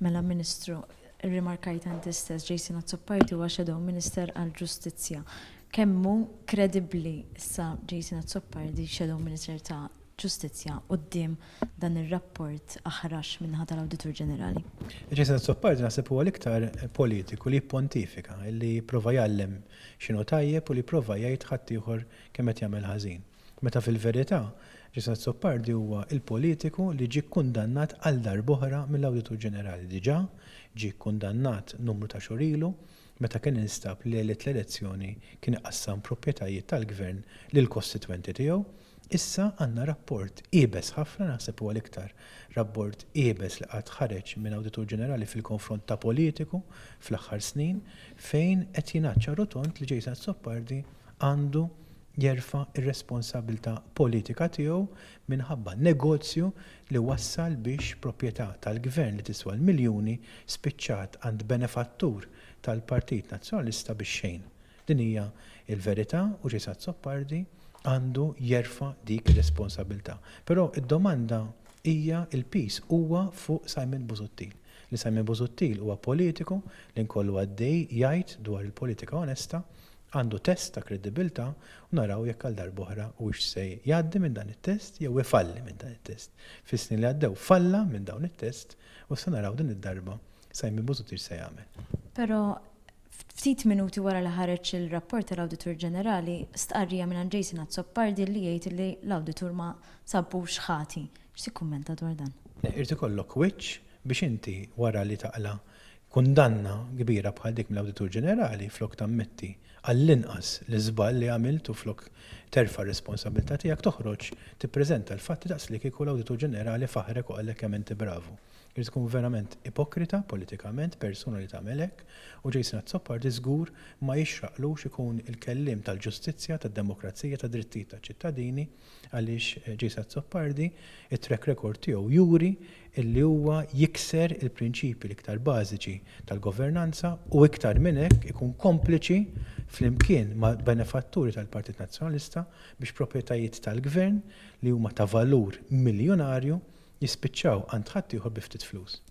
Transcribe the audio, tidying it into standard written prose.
Mela Ministru, irrimarkajt inti stess, Jason Azzopardi huwa Shadow Minister għall-Ġustizzja. Kemm hu kredibbli issa Jason Azzopardi, Shadow Minister ta' Ġustizzja, quddiem dan ir-rapport aħrax min-naħa tal-Awditur Ġenerali? Jason Azzopardi naħseb huwa l-iktar politiku li jippontifika, li jipprova jgħallem x'inhu tajjeb u li jipprova jgħid ħaddieħor kemm qed jagħmel ħażin. Meta fil-verità, Jason Azzopardi huwa l-politiku li ġie kkundannat għal darb'oħra mill-Awditur Ġenerali. Diġà ġie kkundannat numru ta' xhur ilu meta kien instab li lejliet l-elezzjoni kien iqassam proprjetajiet tal-Gvern lill-kostitwenti tiegħu. Issa għandna rapport iebes ħafna, naħseb huwa l-iktar rapport iebes li qatt ħareġ minn Awditur Ġenerali fil-konfront ta' politiku fl-aħħar snin, fejn qed jingħad ċar u tond li Jason Azzopardi għandu jerfa' r-responsabbiltà politika tiegħu minħabba negozju li wassal biex proprjetà tal-Gvern li tiswa l-miljuni spiċċat għand benefattur tal-Partit Nazzjonalista bix-xejn. Din hija l-verità u Jason Azzopardi għandu jerfa' dik ir-responsabbiltà. Però d-domanda hija l-piż huwa fuq Simon Busuttil. Li Simon Busuttil huwa politiku li nkollu għaddej jgħid dwar il-politika onesta, għandu test ta' kredibbiltà u naraw jekk għal darb'oħra huwiex se jgħaddi minn dan it-test jew ifalli minn dan it-test. Fis-snin li għaddew falla minn dawn it-test u issa naraw din id-darba Simon Busuttil x'se jagħmel. Però ftit minuti wara li ħareġ il-rapport tal-Awditur Ġenerali, stqarrija mingħand Jason Azzopardi li jgħid li l-Awditur ma sabux ħati. X'tikkummenta dwar dan? Irid ikollok wiċċ biex inti wara li taqla' kundanna kbira bħal dik mill-Awditur Ġenerali flok tammetti għall-inqas l-iżball li għamilt u flok terfa' r-responsabbiltà tiegħek toħroġ tippreżenta l-fatti daqslikieku l-Awditur Ġenerali faħħrek u qallek kemm inti bravu. Irid tkun verament ipokrita politikament persuna li tagħmel hekk u Jason Azzopardi żgur ma jixraqlux ikun il-kelliem tal-ġustizzja, tad-demokrazija, tad-drittijiet taċ-ċittadini għaliex Jason Azzopardi it-track record tiegħu juri illi huwa jikser il-prinċipji l-iktar bażiċi tal-governanza u iktar minn hekk ikun kompliċi flimkien ma' benefatturi tal-Partit Nazzjonalista biex proprjetajiet tal-Gvern li huma ta' valur miljunarju jispiċċaw għand ħaddieħor bi ftit flus.